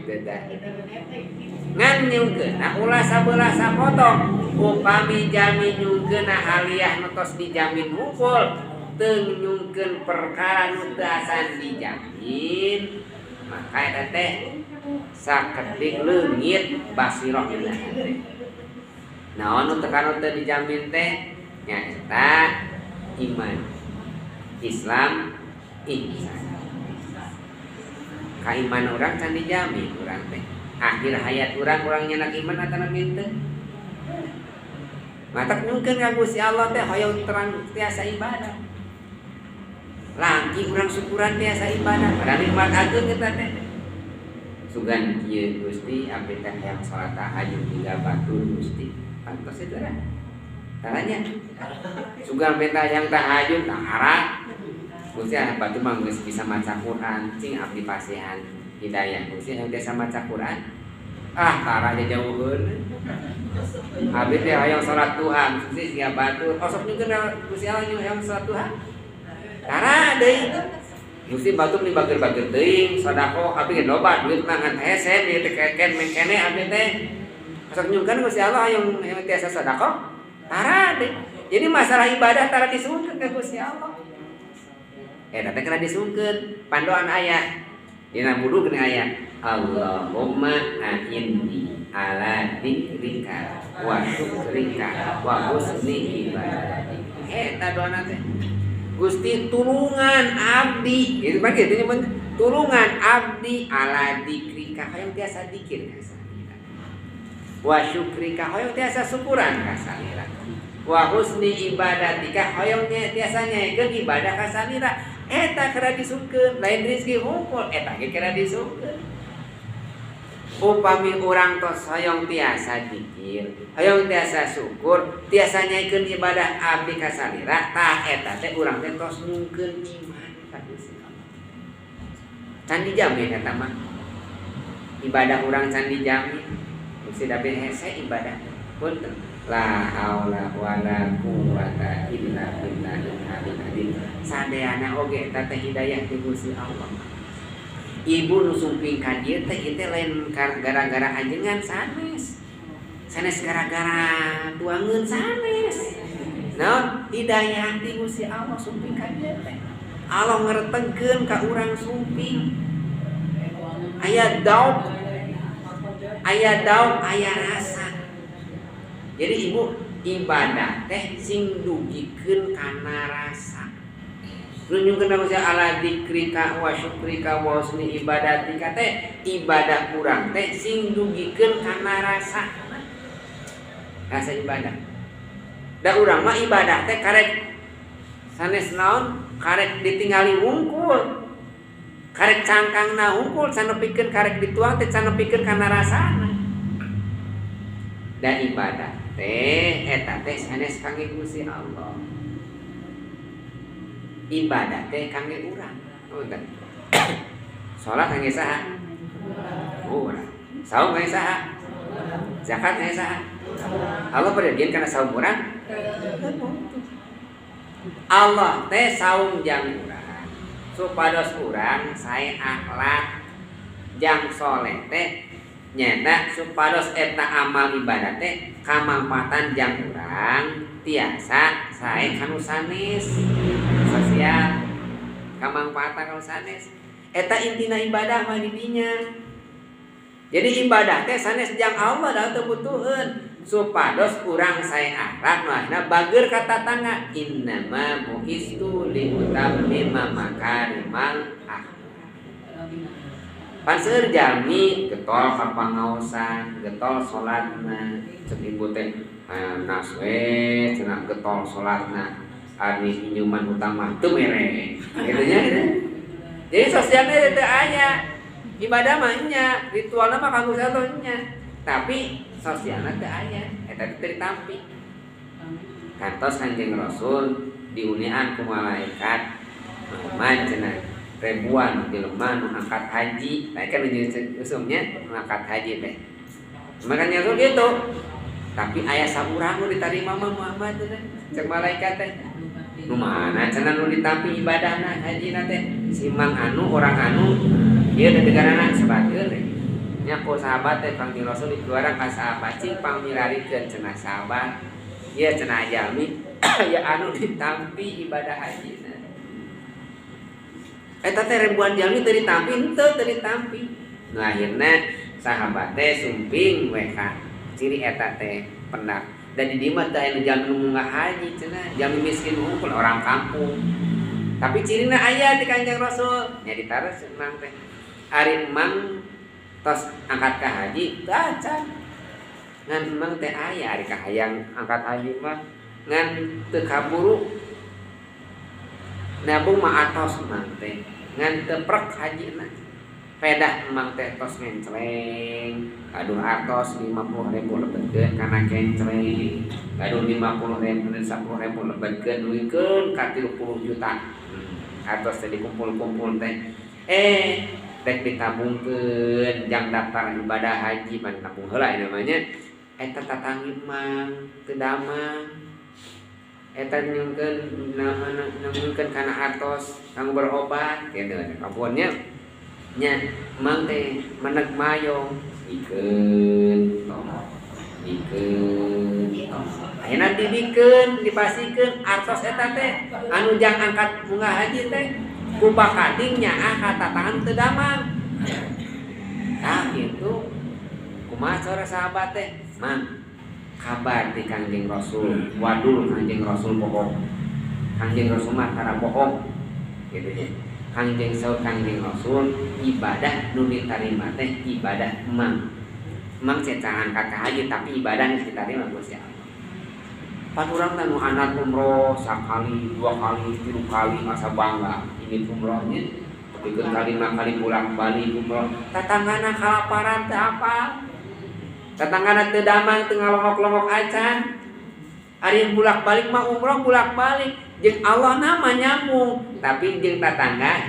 Gitu dah. Ngan nyungkeunna ulah sabelah sapotong. Upami jami nyungkeunna haliah nu tos dijamin hungkul, teu nyungkeun perkara nu teu acan dijamin, maka eta teh sakedik leungit basiroh dina hate. Naon nu tekan teu dijamin teh? Nyaeta iman, Islam, ihsan. Kaiman urang can dijamin urang teh. Akhir hayat urang, urang nyenak iman atanapi henteu. Matak nyungkeun ka Gusti Allah teh hoyong terang tiasa ibadah. Langki urang syukuran tiasa ibadah, padahal nikmat ageung eta teh. Sugan kieu Gusti, abdi teh hayang salat tahajud tiga batur Gusti. Pantos itu lah. Taranya. Sugan beta yang tahajud tara. Gusti ah batur mah geus bisa maca Quran, cing abdi pasihan hidayah Gusti hayang tiasa maca Quran. Ah, tara jauheun. Abdi teh hayang salat duha, Gusti siga batur. Oh, sok nyungkeun ka Gusti Allah hayang salat duha. Tara deui. Gusti batur ni bager-bager teuing, sedekah abdi ge loba duit mah ngan hese ieu teh keken mengkene abdi teh. Sok nyungkeun Gusti Allah hayang hayang tiasa sedekah. Tara deui. Jadi masalah ibadah tara disungkeun ka Gusti Allah. Eta teh kena disungkeun, pandoan aya. Dina wudu geuning aya. Allahumma a'inni ala dzikrika wa syukrika wa husni ibadatik. Eta doana teh. Gusti tulungan abdi. Itu kan kitu nyebut tulungan abdi ala dzikrika hoyong tiasa dikir ka salira. Wa syukrika hoyong tiasa syukuran ka salira. Wa husni ibadatika hoyong tiasa nyaekeun ibadah ka salira. Eta kena disungkeun, lain rezeki hungkul, eta ge kena disungkeun. Upami urang tos hoyong tiasa dikir, hoyong tiasa syukur, tiasa nyaikeun ibadah abdi ka salira, tah eta teh urang teh tos nyungkeun iman ka Gusti Allah. Can dijamin eta mah. Ibadah urang can dijamin. Gusti da hese ibadah. Punten. La haula wala quwata illa billahil aliyil azim. Sadayana oge eta teh hidayah ti Gusti Allah. Ibu nu sumping ka dieu teh ieu teh lain gara-gara ajengan sanes. Sanes gara-gara tuangeun sanes. Naon hidayah ti Gusti Allah sumping ka dieu teh. Allah ngeretengkeun ka urang sumping. Aya dauk, aya dauk, aya rasa. Jadi ibu ibadah teh sing dugikeun kana rasa. Nunjungkeun ka Gusti ala dzikrika wa syukrika wa husni ibadatika teh ibadah urang teh sing dugikeun kana rasa. Rasa ibadah. Da urang mah ibadah teh karek sanes naon karek ditinggali wungkul. Karek cangkangna wungkul can nepikeun karek dituang teh can nepikeun kana rasana. Da ibadah teh eta teh sanes kangge Gusti Allah. Ibadah teh kangge urang. Punten. Salat kangge saha? Urang. Saum kangge saha? Zakat kangge saha? Allah perjanjian kana saum urang? Allah teh saum jang urang supados urang sae akhlak jang soleh teh nyata supados eta amal ibadah teh kamangpaatan jang urang tiasa sae kanu sanes sosial kamangpaatan kanu sanes eta intina ibadah mah di dinya. Jadi ibadah teh sanes jang Allah da teu butuheun supados urang sae akhlak nu bager ka tatangga innama bu'istu liutammima makarimal akhlak. Pan seueur jalmi getol ka pangaosan, getol salatna, cek ibu teh nas we cenah getol salatna, ari inyuman utama teu mere. Kitu nya gitu. Jadi sosialnya teu aya. Ibadah mah nya, ritualna mah kanggo Allah nya. Tapi sosialna teu aya, eta teh ditampi. Kantos Kanjeng Rasul diunian ku malaikat Muhammad cenah ribuan jelema nu angkat haji. Nah kan usumnya nu angkat haji teh. Makanya tuh gitu. Tapi aya saurang nu ditarima mah Muhammad teh cek malaikat teh. Nu mana cenah nu ditampi ibadahna hajina teh? Si mang anu orang anu ieu negarana sebatkeun teh. Nya ku sahabat teh Kangjeng Rasul dikeluaran ka sahabat, cing pangmirarikeun cenah sahabat. Ieu cenah jalmi ya anu ditampi ibadah haji. Eta teh ribuan jalmi teu ditampi, henteu, teu ditampi. Nah, akhirna sahabat teh sumping we ka ciri eta teh pendak. Dan di dieu mah teh aya jalmi nu munggah haji cenah, jalmi miskin hungkul, orang kampung. Tapi cirina aya di Kanjeng Rasul, nya ditaros emang teh. Ari emang tos angkat ka haji, teu acan. Ngan emang teh aya ari kahayang angkat haji mah ngan teu kaburu. Nabung mah atos emang teh, ngan teu prek hajina. Pedah emang teh tos ngencleng, gaduh artos 50.000 lebetkeun kana kencleng, gaduh 50.000, 10.000 lebetkeun dugikeun ka 30 juta. Artos teh dikumpul-kumpul teh. Eh, rek ditabungkeun jang daftar ibadah haji, pan nabung heula namanya. Eta tatanggi emang teu damang. Eta nyungkeun kana artos kanggo berobat kitu kapunnya nya emang teh meneg mayong ikeun tong ikeun tong ayeuna dibikeun dipasikeun artos eta teh anu jang angkat munggah haji teh ku bakading nyaah ka tatangan teu damang. Tah kitu kumaha cara sahabat teh? Mang, kabar di Kangjeng Rasul, wadul Kangjeng Rasul bohong. Kangjeng Rasul mah tara bohong gitu nya. Kangjeng saur Kangjeng Rasul, ibadah nu ditarima teh ibadah emang. Emang cecangan ka haji tapi ibadah geus ditarima Gusti Allah. Pan urang teh nu anak umroh sakali, dua kali, tilu kali masa bangga ini umrohnya. Tapi kali lima kali bolak-balik umroh, tatanggana kalaparan teh apa? Tatanggana teu damang, teu ngalongok-longok acan. Ari bolak-balik mah umroh bolak-balik jeung Allah nama nyambung, tapi jeung tatangga